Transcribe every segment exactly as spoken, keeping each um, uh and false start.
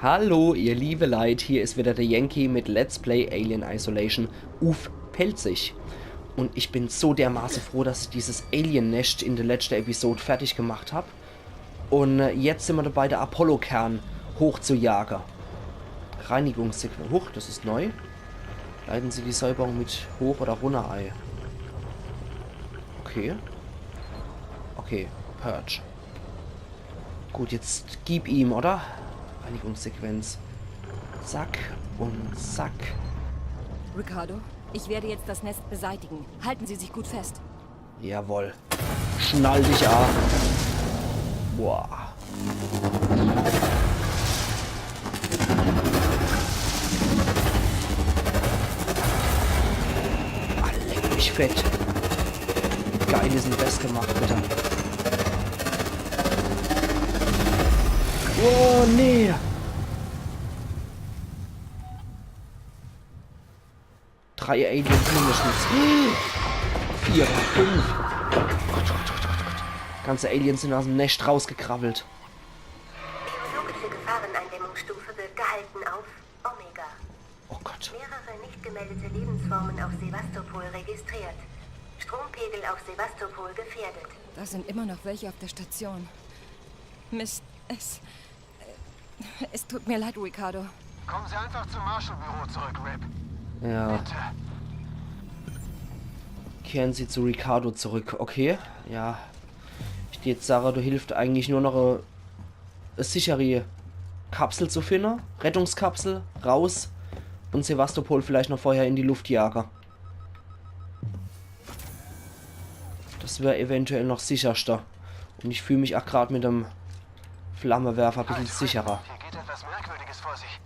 Hallo, ihr liebe Leit, hier is wieder der Yankee mit Let's Play Alien Isolation uff Pälzisch. Und ich bin so dermaßen froh, dass ich dieses Alien-Nest in der letzten Episode fertig gemacht hab. Und äh, jetzt sind wir dabei, der Apollo-Kern hochzujage. Reinigungssequenz. Huch, das is neu. Leiten Sie die Säuberung mit hoch oder runter ei. Okay. Okay, Purge. Gut, jetzt gib ihm, oder? Reinigungssequenz. Zack und zack. Ricardo, ich werde jetzt das Nest beseitigen. Halten Sie sich gut fest. Jawohl. Schnall dich an. Boah. Ah, leck mich fett. Geil is denn das gemacht, bitte. Oh, nee. Drei Aliens mindestens. Vier, fünf. Gott, Gott, Gott, Gott, Gott. Ganze Aliens sind aus dem Nest rausgekrabbelt. Biologische Gefahreneindämmungsstufe wird gehalten auf Omega. Oh Gott. Mehrere nicht gemeldete Lebensformen auf Sevastopol registriert. Strompegel auf Sevastopol gefährdet. Da sind immer noch welche auf der Station. Mist, es. Es tut mir leid, Ricardo. Kommen Sie einfach zum Marshall-Büro zurück, Rip. Ja. Bitte. Kehren Sie zu Ricardo zurück. Okay, ja. Ich dät jetzt sage, do hilft eigentlich nur noch e, e sichere Kapsel zu finden. Rettungskapsel, raus. Und Sevastopol vielleicht noch vorher in die Luft jage. Das wär eventuell noch sicherschter. Und ich fühl mich ach grad mit dem Flammewerfer e bissel sicherer. Hier geht etwas Merkwürdiges vor sich.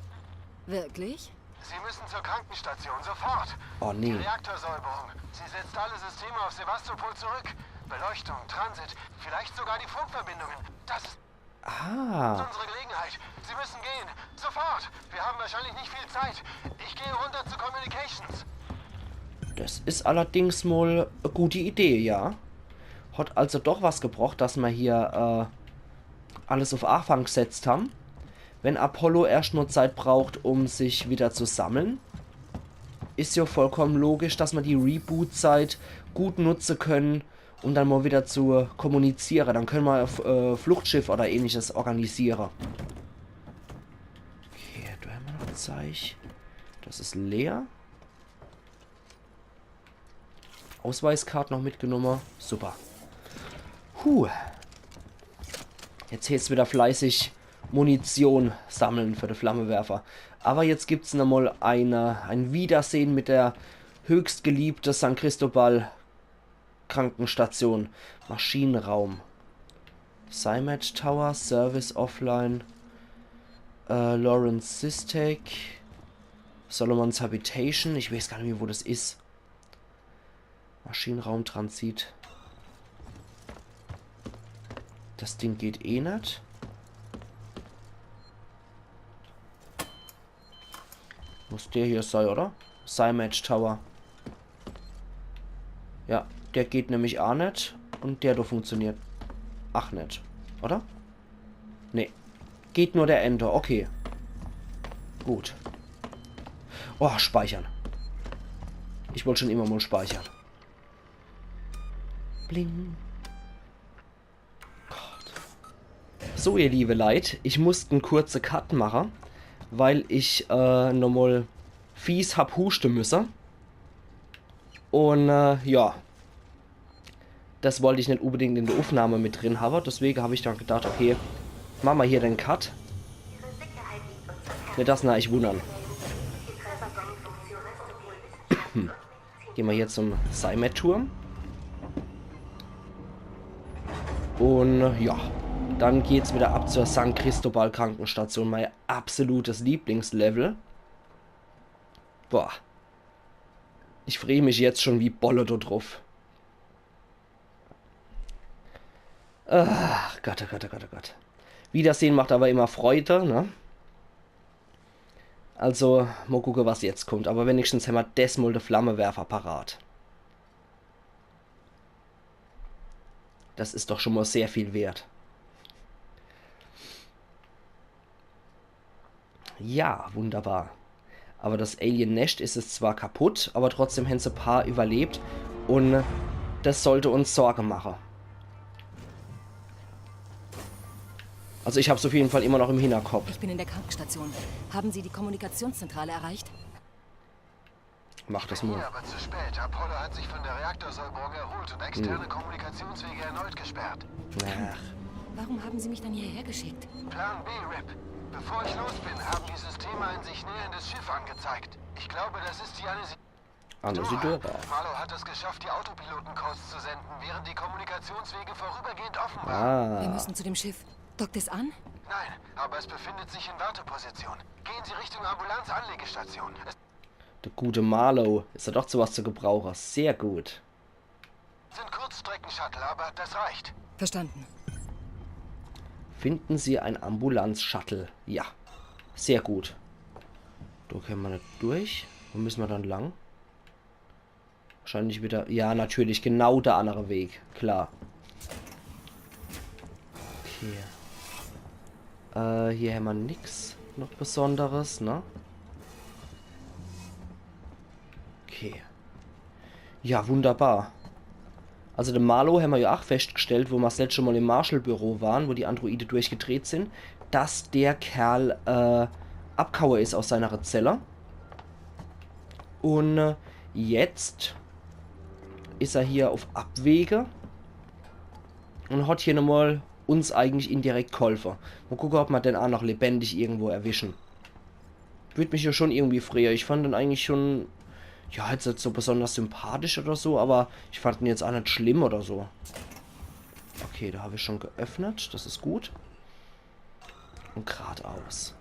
Wirklich? Sie müssen zur Krankenstation, sofort. Oh nee. Reaktorsäuberung. Sie setzt alle Systeme auf Sevastopol zurück. Beleuchtung, Transit, vielleicht sogar die Funkverbindungen. Das ist Ah. unsere Gelegenheit. Sie müssen gehen. Sofort. Wir haben wahrscheinlich nicht viel Zeit. Ich gehe runter zu Communications. Das is allerdings mol e gute Idee, ja. Hat also doch was gebracht, dass mer hier äh, alles uff Anfang gesetzt ham. Wenn Apollo erscht mol Zeit braucht, um sich wieder zu sammeln, is ja vollkommen logisch, dass mer die Reboot-Zeit gut nutze können, um dann mol wieder zu kommuniziere. Dann können mer e F- äh, Fluchtschiff oder ähnliches organisiere. Okay, do hämmer noch Zeich. Das is leer. Ausweiskart noch mitgenomme. Super. Puh. Jetzt heeßt's wieder fleißig Munition sammeln für de Flammewerfer. Aber jetzt gibt's nochmol eine, ein Wiedersehen mit der höchstgeliebte San Cristobal Krankenstation. Maschinenraum. Simad Tower, Service offline. Äh, Lawrence Sistek. Solomon's Habitation. Ich weiß gar nimmi, wo das is. Maschinenraumtransit. Das Ding geht eh net. Muss der hier sei, oder? Simad Tower. Ja, der geht nämlich ach net. Und der do funktioniert ach net. Oder? Nee. Geht nur der Enter. Okay. Gut. Oh, speichern. Ich wollt schon immer mol speichern. Bling. Gott. So, ihr liebe Leit, ich musst en kurze Cut mache, weil ich äh, nochmol fies hab huschte müsse. Und äh, ja, das wollt ich net unbedingt in der Aufnahme mit drin habe. Deswege hab ich dann gedacht, okay, mache mer hier den Cut. Net, dass ner eich wunnern. Geh mer hier zum Simad-Turm. Und äh, ja, dann geht's wieder ab zur San Cristobal Krankenstation, mein absolutes Lieblingslevel. Boah. Ich freh mich jetzt schon wie Bolle do druff. Ach Gott, oh Gott, oh Gott, oh Gott. Wiedersehen macht aber immer Freude, ne? Also, mol gucke, was jetzt kommt. Aber wenigstens hämmer desmol de Flammewerfer parat. Das is doch schon mol sehr viel wert. Ja, wunderbar. Aber das Alien-Nescht is jetzt zwar kaputt, aber trotzdem hän se paar überlebt. Und das sollte uns Sorge mache. Also ich hab's auf jeden Fall immer noch im Hinterkopf. Ich bin in der Krankenstation. Haben Sie die Kommunikationszentrale erreicht? Mach das mal. Hier, aber zu spät. Apollo hat sich von der Reaktorsäuberung erholt und externe Kommunikationswege erneut gesperrt. Ach, Warum haben Sie mich dann hierher geschickt? Plan B, Rip. Bevor ich los bin, haben die Systeme ein sich näherndes Schiff angezeigt. Ich glaube, das ist die Anisi- Anisidora. Marlow hat es geschafft, die Autopilotencodes zu senden, während die Kommunikationswege vorübergehend offen waren. Wir Ah, müssen zu dem Schiff. Dockt es an? Nein, aber es befindet sich in Warteposition. Gehen Sie Richtung Ambulanz-Anlegestation. Es der gute Marlow. Is er doch zu was zu gebrauche. Sehr gut. sind Kurzstreckenshuttle, aber das reicht. Verstanden. Finden Sie ein Ambulanz-Shuttle. Ja, sehr gut. Da können wir nicht durch. Wo müssen wir dann lang? Wahrscheinlich wieder. Ja, natürlich, genau der andere Weg. Klar. Okay. Äh, hier haben wir nix noch Besonderes, ne? Okay. Ja, wunderbar. Also den Marlow haben wir ja auch festgestellt, wo wir das letzte Mal im Marshall-Büro waren, wo die Androide durchgedreht sind, dass der Kerl äh, abgehaue is aus seiner Zelle. Und äh, jetzt is er hier auf Abwege und hat hier nochmal uns eigentlich indirekt geholfen. Mal gucken, ob wir den auch noch lebendig irgendwo erwischen. Würd mich ja schon irgendwie freuen. Ich fand den eigentlich schon, ja, jetzt nicht so besonders sympathisch oder so, aber ich fand ihn jetzt auch nicht schlimm oder so. Okay, da habe ich schon geöffnet. Das ist gut. Und geradeaus.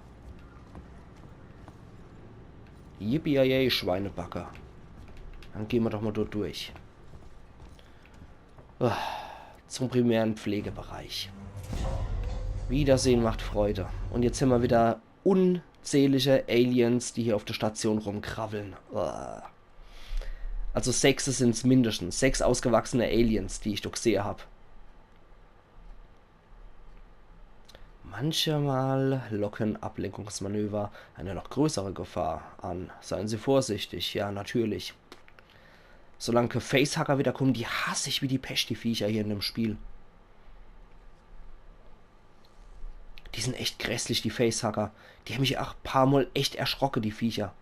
Yippie, Schweinebacke. Dann gehen wir doch mal dort durch. Ah, zum primären Pflegebereich. Wiedersehen macht Freude. Und jetzt haben wir wieder unzählige Aliens, die hier auf der Station rumkrabbeln. Uah. Also sechs sind's mindestens. Sechs ausgewachsene Aliens, die ich doch gesehen hab. Manchmal locken Ablenkungsmanöver eine noch größere Gefahr an. Seien Sie vorsichtig, ja, natürlich. Solange Facehugger wieder kommen, die hasse ich wie die Pest, die Viecher hier in dem Spiel. Die sind echt grässlich, die Facehugger. Die haben mich auch paar Mal echt erschrocke, die Viecher.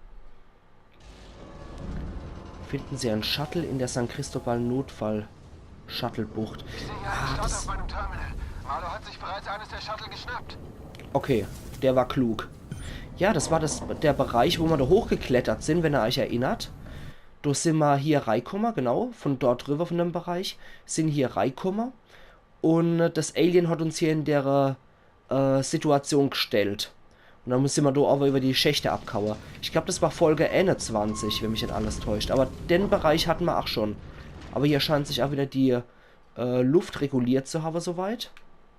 Finden Sie ein Shuttle in der San Cristobal Notfall-Shuttle-Bucht. Ich sehe einen Start auf meinem Terminal. Marlow hat sich bereits eines der Shuttle geschnappt. Okay, der war klug. Ja, das war das, der Bereich, wo wir da hochgeklettert sind, wenn ihr euch erinnert. Da sind wir hier reikumme, genau, von dort rüber von dem Bereich, sind hier reikumme. Und das Alien hat uns hier in der äh, Situation gestellt. Und dann sind wir da aber über die Schächte abgehaue. Ich glaub, das war Folge einundzwanzig, wenn mich nicht alles täuscht. Aber den Bereich hatten wir auch schon. Aber hier scheint sich auch wieder die äh, Luft reguliert zu haben soweit.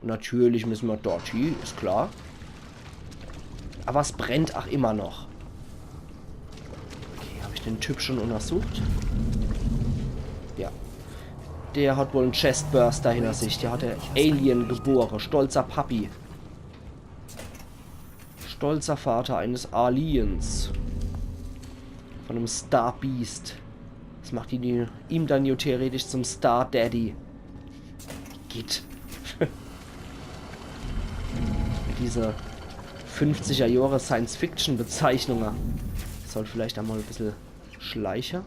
Und natürlich müssen wir dort hin, ist klar. Aber es brennt auch immer noch. Okay, habe ich den Typ schon untersucht? Ja. Der hat wohl einen Chestburster hinter sich. Der hat der Alien geboren. Stolzer Papi. Stolzer Vater eines Aliens. Von einem Star Beast. Das macht ihn, ihm dann ja theoretisch zum Star Daddy. Geht. Diese fünfziger Jahre Science-Fiction-Bezeichnungen. Ich sollt vielleicht einmal ein bisschen schleiche.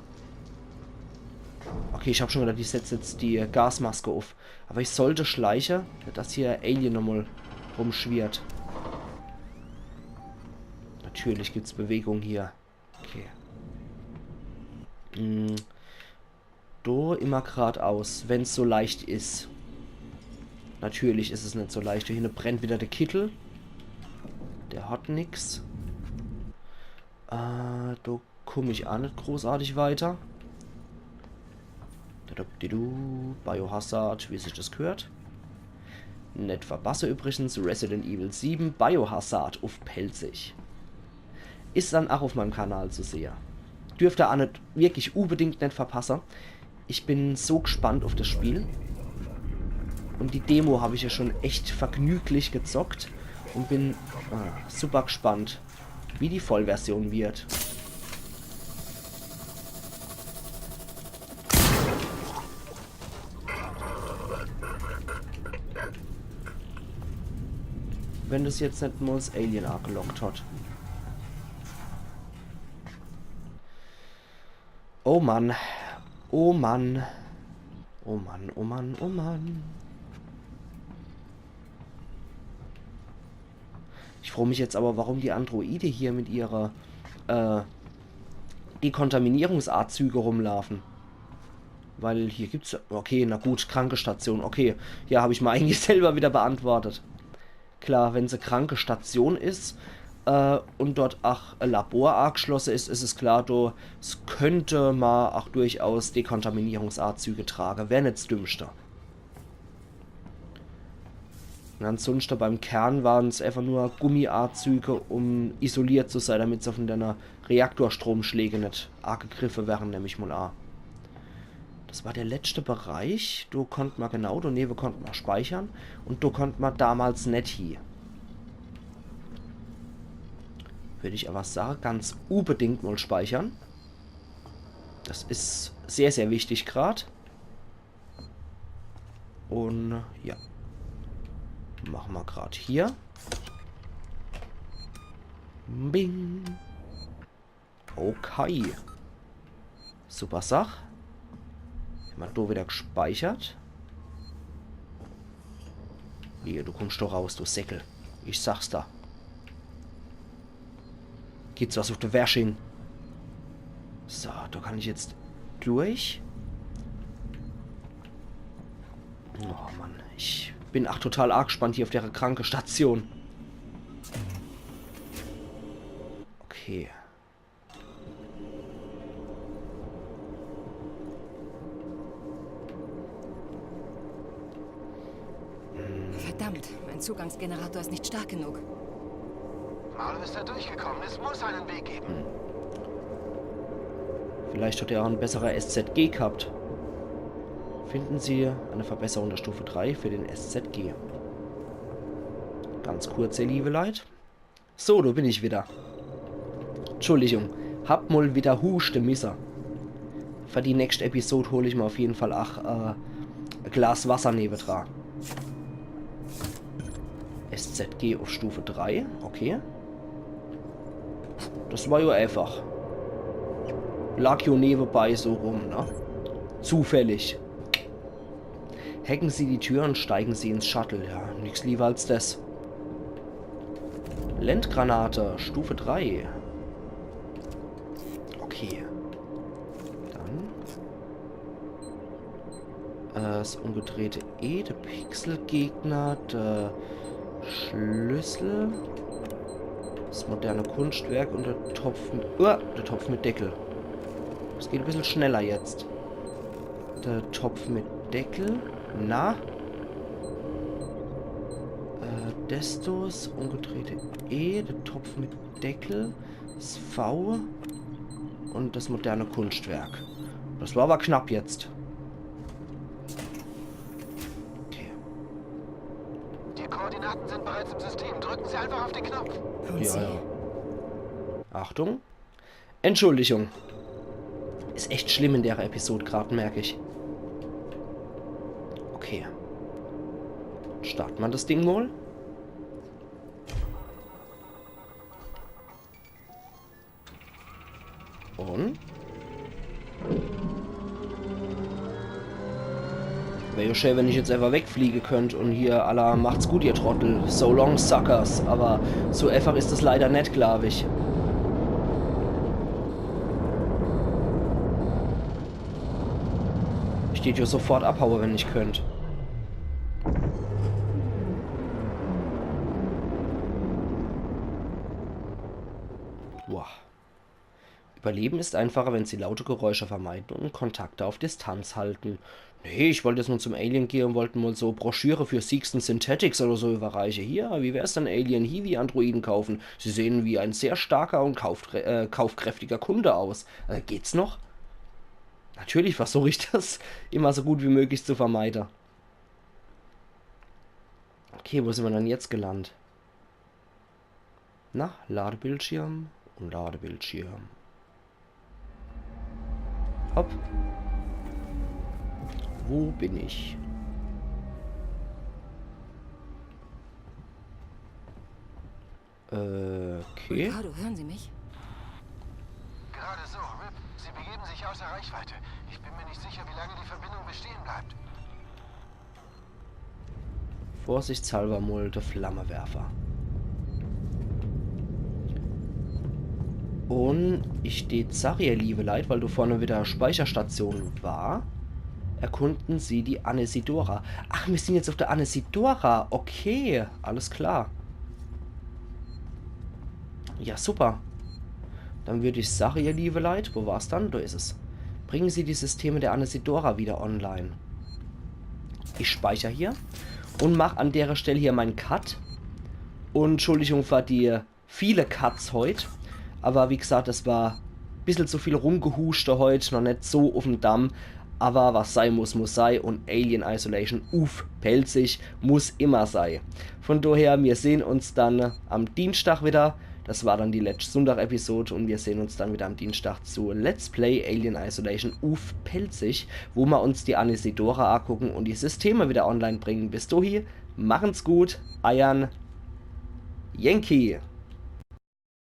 Okay, ich hab schon gedacht, ich setz jetzt die Gasmaske auf. Aber ich sollte schleiche, dass hier Alien nochmal rumschwirrt. Natürlich gibt's Bewegung hier. Okay. Hm. Do immer gradaus, wenn's so leicht is. Natürlich is es net so leicht. Do hinne brennt wieder der Kittel. Der hat nix. Äh, do komm ich aa net großartig weiter. Dadabdidu, Biohazard, wie sich das gehört. Net verpasse übrigens Resident Evil sieben Biohazard uff Pälzisch. Is dann aa uff meinem Kanal zu sehe. Dürft er aa net wirklich unbedingt net verpasse. Ich bin so gspannt uff das Spiel. Und die Demo hab ich ja schon echt vergnüglich gezockt und bin ah, super gspannt. wie die Vollversion wird. Wenn das jetzt net mol das Alien agelockt hat. Oh Mann. Oh Mann. Oh Mann, oh Mann, oh Mann. Ich froo mich jetzt aber, warum die Androide hier mit ihrer, äh, Dekontaminierungsazüge rumlaufen. Weil hier gibt's, okay, na gut, Krankestation, okay. Ja, hab ich mir eigentlich selber wieder beantwortet. Klar, wenn se Krankestation is, äh, und dort ach e Labor ageschlosse is, is es klar, do, es könnte ma ach durchaus Dekontaminierungsazüge trage. Wär net s Dümmste. Und ansonsten beim Kern waren's einfach nur Gummiazüge, um isoliert zu sein, damit se von deiner Reaktorstromschläge net agegriffe wären, nemm ich mol a. Das war der letzte Bereich. Do konnt ma, genau, do newe konnt ma speichern. Und do konnt ma damals net hie. Würd ich aber sage, ganz unbedingt mol speichern. Das is sehr, sehr wichtig grad. Und ja. Mache ma grad hier. Bing. Okay. Super Sach. Hämmer do wieder gespeichert. Hier, du kommst doch raus, du Säckel. Ich sag's da. Gibt's was uff de Wersching. So, do kann ich jetzt durch. Oh Mann, ich bin ach total arg gespannt hier uff dere Krankestation. Okay. Verdammt, mein Zugangsgenerator ist nicht stark genug. Marlowe ist da durchgekommen. Es muss einen Weg geben. Vielleicht hat er auch ein besserer S Z G gehabt. Finden Sie eine Verbesserung der Stufe drei für den S Z G. Ganz kurz, ihr liebe Leit. So, do bin ich wieder. Entschuldigung, hab mol wieder huschte misse. Für die nächste Episode hol ich mir auf jeden Fall ach, äh, e Glas Wasser newedra. S Z G auf Stufe drei, okay. Das war jo einfach. Lag jo newebei so rum, ne? Zufällig. Hacken Sie die Tür und steigen Sie ins Shuttle. Ja, nix lieber als das. Lentgranate, Stufe drei. Okay. Dann. Äh, das umgedrehte E, der Pixelgegner, der Schlüssel, das moderne Kunstwerk und der Topf mit, uah, der Topf mit Deckel. Es geht e bissel schneller jetzt. Der Topf mit Deckel. Na? Äh, Destos, umgedrehte E, der Topf mit Deckel, das V und das moderne Kunstwerk. Das war aber knapp jetzt. Okay. Die Koordinaten sind bereits im System. Drücken Sie einfach auf den Knopf. Und ja, Sie? Ja. Achtung. Entschuldigung. Is echt schlimm in der Episode grad, merk ich. Okay. Starte ma das Ding mol. Und? Wär jo schön, wenn ich jetzt einfach wegfliege könnt und hier à la „Macht's gut, ihr Trottel, so long, suckers“, aber so einfach is es leider net, glaub ich. Ich tät jo sofort abhaue, wenn ich könnt. Boah. Überleben ist einfacher, wenn Sie laute Geräusche vermeiden und Kontakte auf Distanz halten. Nee, ich wollt jetzt nur zum Alien gehe und wollt mol so Broschüre für Seegson Synthetics oder so überreiche. Hier, wie wär's denn, Alien? Hiwi-Androiden kaufen. Sie sehen wie ein sehr starker und kaufträ-, äh, kaufkräftiger Kunde aus. Äh, geht's noch? Natürlich versuch ich das immer so gut wie möglich zu vermeide. Okay, wo sin ma dann jetzt gelandet? Na, Ladebildschirm und Ladebildschirm. Hopp. Wo bin ich? Äh, okay. Ricardo, hören Sie mich? Gerade so, Rip. Sie begeben sich außer Reichweite. Ich bin mir nicht sicher, wie lange die Verbindung bestehen bleibt. Vorsichtshalber mol de Flammewerfer. Und ich deet sage, ihr liewe Leit, weil do vorne wieder Speicherstation war, erkunden Sie die Anesidora. Ach, mir sin jetzt auf der Anesidora. Okay, alles klar. Ja, super. Dann würd ich sage, ihr liewe Leit, wo war's dann? Do is es. Bringen Sie die Systeme der Anesidora wieder online. Ich speicher hier und mach an dere Stell hier mein Cut. Und Entschuldigung für die viele Cuts heut. Aber wie gesagt, es war bissel zu viel Rumgehuschte heut, noch net so uff'm Damm. Aber was sei muss, muss sei. Und Alien Isolation uff Pälzisch muss immer sei. Von daher, mir sehn uns dann am Dienstag wieder. Das war dann die letscht Sonntag-Episode und mir sehn uns dann wieder am Dienstag zu Let's Play Alien Isolation uff Pälzisch, wo mer uns die Anesidora angucken und die Systeme wieder online bringen. Bis dohi, machen's gut, eiern Yankee.